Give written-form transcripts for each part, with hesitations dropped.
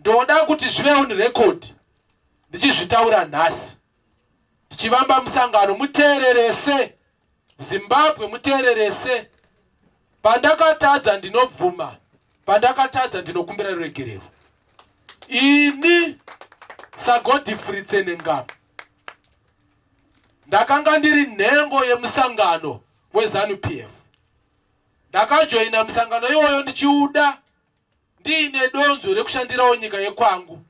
Ndoda kuti zvive on record ndichizvitaura nhasi tichivamba musangano. Muteererese Zimbabwe, muteererese. Pandakatadza ndinobvuma, pandakatadza ndinokumbira ruregerero. Ini saGodfrey Tsenengamu ndakanga ndiri nhengo yemusangano weZanu PF. Ndakajoina musangano iwoyo ndichiuda ndiine donzvo rekushandirawo nyika yekwangu,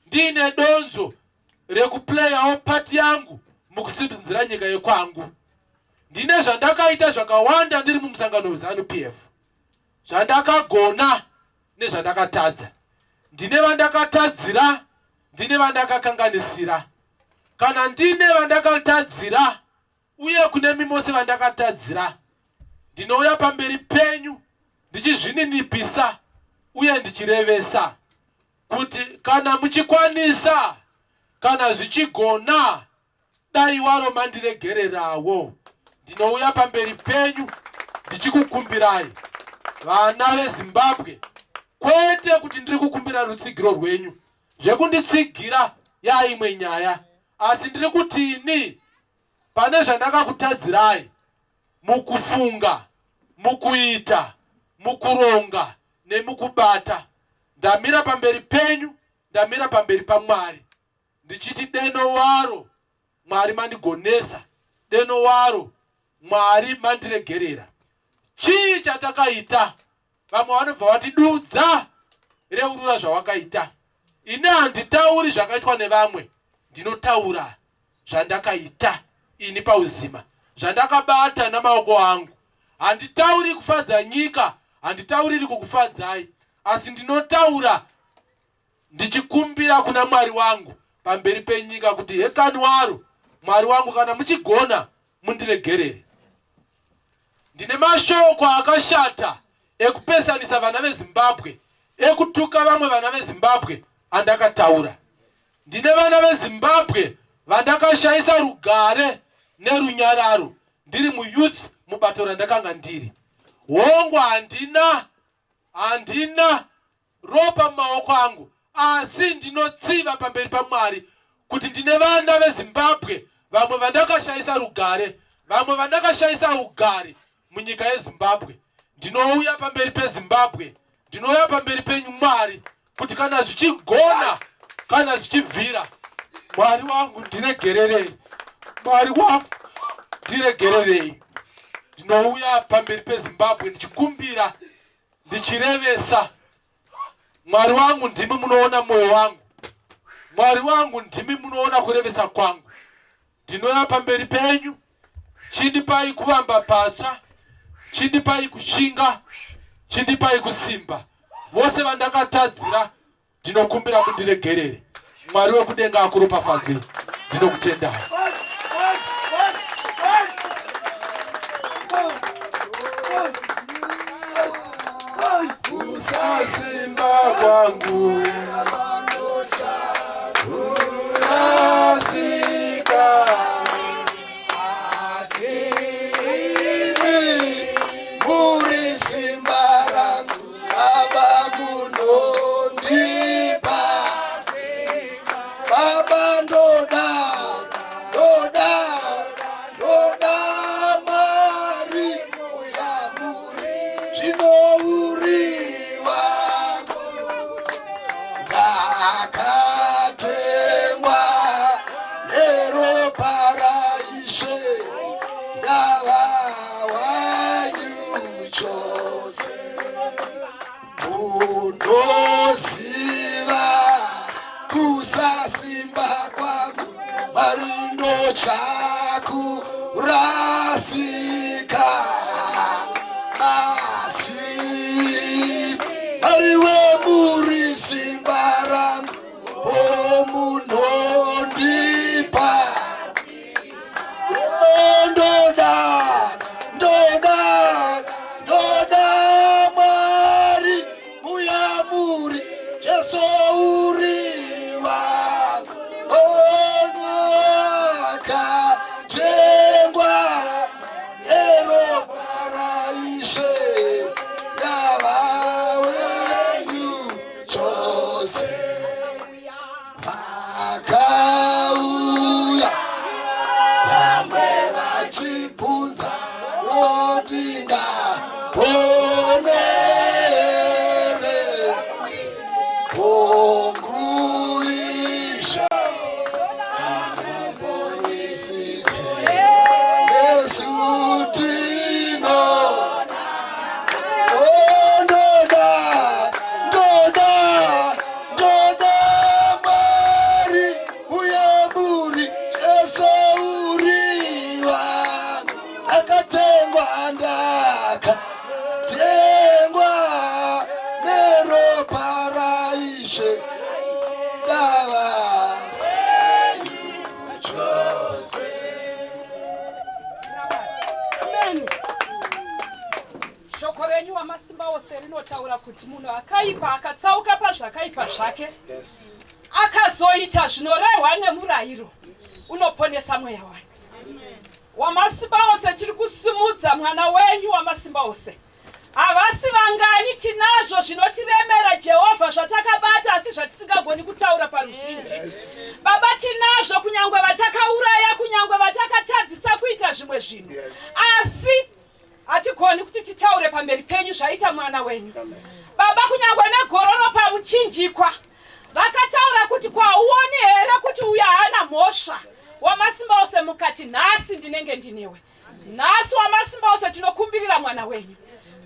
ndiine donzvo rekuplayawo part yangu mukusimudzira nyika yekwangu. Ndine zvandakaita zvakawanda ndiri mumusangano weZanu PF, zvandakagona nezvandakatadza. Ndine vandakatadzira, ndine vandakakanganisira. Kana ndine vandakatadzira uye kune mimose vandakatadzira, ndinouya pamberi penyu ndichizvininipisa uye ndichirevesa kuti kana muchikwanisa, kana zvichigona, dai waro mandiregererawo. Ndinouya pamberi penyu ndichikukumbirai vana veZimbabwe, kwete kuti ndiri kukumbira rutsigiro rwenyu, zvekunditsigira yaimwe nyaya, asi ndiri kuti ini pane zvandakakutadzirai mukufunga, mukuita, mukuronga nemukubata, ndamira pamberi penyu, ndamira pamberi paMwari ndichiti deno waro Mwari mandigonesa, deno waro Mwari mandiregerera. Chii chatakaita? Vamwe vanobva vati dudza, reurura zvawakaita. Ini handitauri zvakaitwa nevamwe, ndinotaura zvandakaita ini pauzima, zvandakabata namaoko angu. Handitauri kufadza nyika, handitauriri kukufadzai, asi ndinotaura ndichikumbira kuna Mwari wangu pamberi penyika kuti hekani waro Mwari wangu, kana muchigona mundiregerere. Ndine mashoko akashata ekupesanisa vana veZimbabwe, ekutuka vamwe vana veZimbabwe andakataura. Ndine vana veZimbabwe vandakashaisa rugare nerunyararo ndiri muyouth mubato randakanga ndiri. Hongu, handina handina ropa mumaoko angu, asi ndinotsiva pamberi paMwari kuti ndine vana veZimbabwe vamwe vandakashaisa rugare, vamwe vandakashaisa ugari munyika yeZimbabwe. Ndinouya pamberi peZimbabwe, ndinouya pamberi penyu Mwari, kuti kana zvichigona, kana zvichibvira, Mwari wangu ndiregererei, Mwari wangu ndiregererei. Ndinouya pamberi peZimbabwe ndichikumbira, ndichirevesa. Mwari wangu, ndimi munoona mwoyo wangu. Mwari wangu, ndimi munoona kurevesa kwangu. Ndinouya pamberi penyu, chindipai kuvamba patsva, chindipai kushinga, chindipai kusimba. Vose vandakatadzira ndinokumbira mundiregerere. Mwari wekudenga akuropafadzei. Ndinokutendai. Kusasimba kwangu kurasika. Muri simba rangu Baba munondipa Baba ndoda ndoda ndoda mari uyamuri zvino uri wangu ndakatengwa neropa raIshe ndava wanyu chose. Munoziva kusasimba kwangu, Mwari ndotya kurasika. Asi Mwari wemuri simba rangu, o munondipa Ndoda, ndoda, ndoda Mwari muyamuri Jesu uri wangu. Onaka. Hongu Ishe, Muponesi nesu tino. Oh, ndoda, ndoda, ndoda Mwari muyamuri, Jesu uriwa, akatengwa ndaka tengwa neropa raIshe ndava chose. Amen. Shoko renyu wamasimba ose rinotaura kuti munhu akaipa akatsauka pazvakaipa zvake akazoita zvinorehwa nemurayiro unoponesa mweya wake. Wamasimba ose, tiri kusimudza mwana wenyu wamasimba ose. Havasi vangani tinazvo zvinotiremera Jehovha, zvatakabata asi zvatisingagoni kutaura paruzhinji. Baba, tinazvo kunyangwe vatakauraya, kunyangwe vatakatadzisa kuita zvimwe zvinhu, asi hatigoni kuti titaure pamberi penyu zvaita mwana wenyu. Baba, kunyangwe negororo pamuchinjikwa rakataura kuti kwauoni here kuti uyu haana mhosva? Wamasimba ose, mukati nhasi ndinenge ndinewe. Nhasi wamasimba ose, tinokumbirira mwana wenyu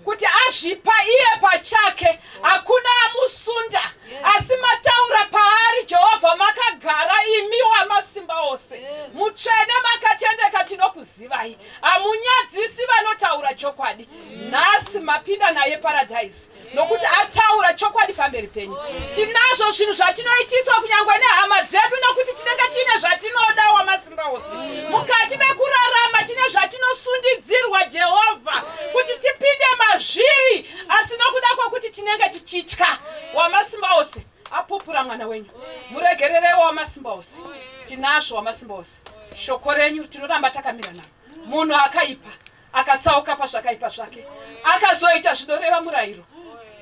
kuti azvipa iye pachake, hakuna amusunda, asi mataura paari. Jehovha, makagara imi wamasimba ose, mutsvene, makatendeka, tinokuzivai, hamunyadzisi vanotaura chokwadi. Nhasi mapinda naye paradhaisi nokuti ataura chokwadi pamberi penyu. Tinazvo zvinhu zvatinoitiswa kunyangwe nehama dzedu nokuti tinenge tiine zvatinoda. Wamasimba ose, mukati mekurarama tine zvatinosundidzirwa Jehovha kuti tipinde mazviri, asi nokuda kwokuti tinenge tichitya. Wamasimba ose, apupura mwana wenyu, muregererewo wamasimba ose. Tinazvo wamasimba ose, shoko renyu tinoramba takamira naro. Munhu akaipa akatsauka pazvakaipa zvake akazoita zvinoreva murayiro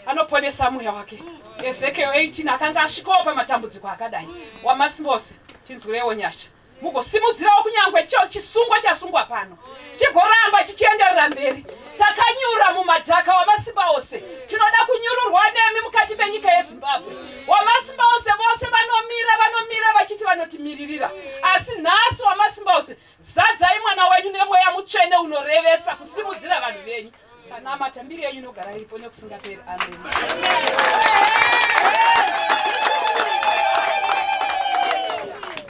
anoponesa mweya wake. Ezekiel 18 akanga asvikawo pamatambudziko akadai. Wamasimba ose, tinzwirewo nyasha, mugosimudzirawo kunyangwe chisungwa chasungwa pano chigoramba chichienderera mberi. Takanyura mumadhaka wamasimba ose, tinoda kunyururwa nemi mukati menyika yeZimbabwe. Wamasimba ose, vose vanomira vanomira vachiti vanotimiririra, asi nhasi wamasimba ose, zadzai mwana wenyu nemweya mutsvene unorevesa kusimudzira vanhu venyu. Kanamata, mbiri yenyu inogara iripo nekusingaperi. Amen.